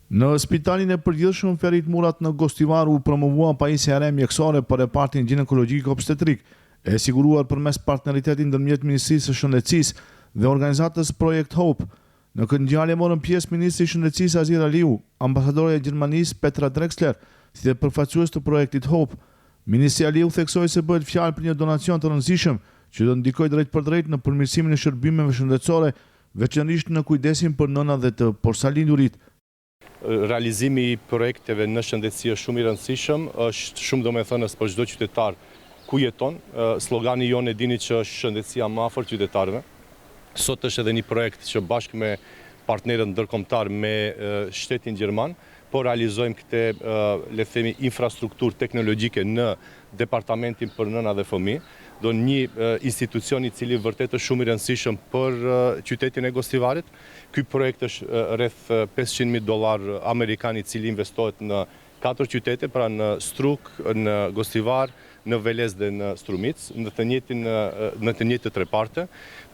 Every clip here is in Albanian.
Në Spitalin e Përgjithshëm Ferit Murat në Gostivar u promovua pajisja e re mjekësore për repartin gjinekologjik obstetrik, e siguruar përmes partneritetit ndërmjet Ministrisë së Shëndetësisë dhe organizatës Project Hope. Në këtë ngjarje morën pjesë ministri i Shëndetësisë Azir Aliu, ambasadorja e Gjermanisë Petra Drexler, si dhe përfaqësues të projektit Hope. Ministri Aliu theksoi se bëhet fjalë për një donacion të rëndësishëm që do të ndikojë drejtpërdrejt në përmirësimin e shërbimeve shëndetësore veçanërisht në kujdesin për nënat dhe të porsalindurit. Realizimi i projekteve në shëndetësi është shumë i rëndësishëm, është shumë domethënës për çdo qytetar ku jeton. Slogani jonë e dini që është shëndetësia më afër qytetarëve. Sot është edhe një projekt që bashkë me partnerët ndërkombëtarë me shtetin gjerman, po realizojmë këtë, le të themi, infrastrukturë teknologjike në Departamentin për Nëna dhe Fëmijë, do një institucion i cili vërtet është shumë i rëndësishëm për qytetin e Gostivarit. Ky projekt është rreth 500.000 dollarë amerikan i cili investohet në katër qytete, pra në Strugë, në Gostivar, në Veles dhe në Strumicë, në të njëjtin në të njëjtët reparte.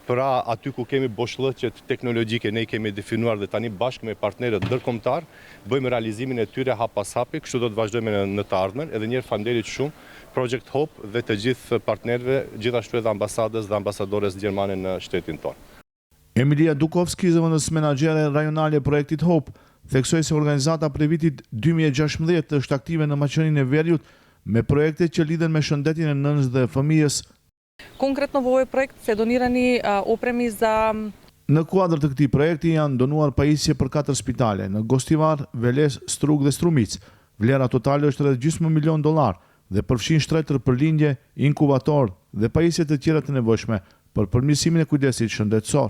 Pra aty ku kemi boshllëqet teknologjike ne i kemi definuar dhe tani bashkë me partnerët ndërkombëtarë bëjmë realizimin e tyre hap pas hapi, kështu do të vazhdojmë në, në të ardhmen. Edhe një herë faleminderit shumë Project Hope dhe të gjithë partnerëve, gjithashtu edhe ambasadës dhe ambasadores gjermane në shtetin tonë. Emilia Dukovski, zëvendës menaxhere rajonale e projektit Hope, theksoi se organizata prej vitit 2016 është aktive në Maqedoninë e Veriut me projekte që lidhen me shëndetin e nënës dhe fëmijës. Konkretno во овој проект се донирани опреми за Në kuadër të këtij projekti janë donuar pajisje për katër spitale në Gostivar, Veles, Strugë dhe Strumicë. Vlera totale është rreth gjysmë milion dollar dhe përfshin shtretër për lindje, inkubator dhe pajisje të tjera të nevojshme për përmirësimin e kujdesit shëndetësor.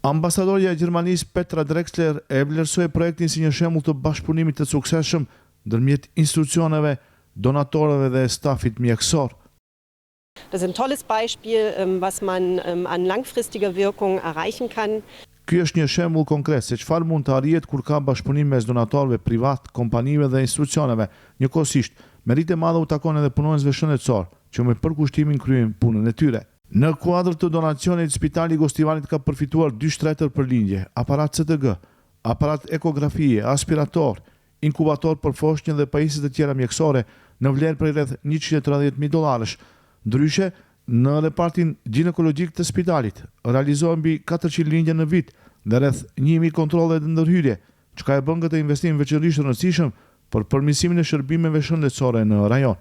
Ambasadorja e Gjermanisë Petra Drexler e vlerësoi projektin si një shembull të bashkëpunimit të suksesshëm ndërmjet institucioneve, donatorëve dhe stafit mjekësor. Das ist ein tolles Beispiel, was man an langfristiger Wirkung erreichen kann. Ky është një shembull konkret se çfarë mund të arrihet kur ka bashkëpunim mes donatorëve privat, kompanive dhe institucioneve. Njëkohësisht, meritë e madhe u takon edhe punonjësve shëndetësorë, që me përkushtimin kryejnë punën e tyre. Në kuadër të donacionit, Spitali i Gostivarit ka përfituar dy shtretër për lindje, aparat CTG, aparat ekografie, aspirator, inkubator për foshnjë dhe pajisje të tjera mjekësore në vlerë prej rreth 130.000 dollarësh. Ndryshe, në repartin gjinekologjik të spitalit realizohen mbi 400 lindje në vit dhe rreth 1000 kontrolle dhe ndërhyrje, çka e bën këtë investim veçanërisht të rëndësishëm për përmirësimin e shërbimeve shëndetësore në rajon.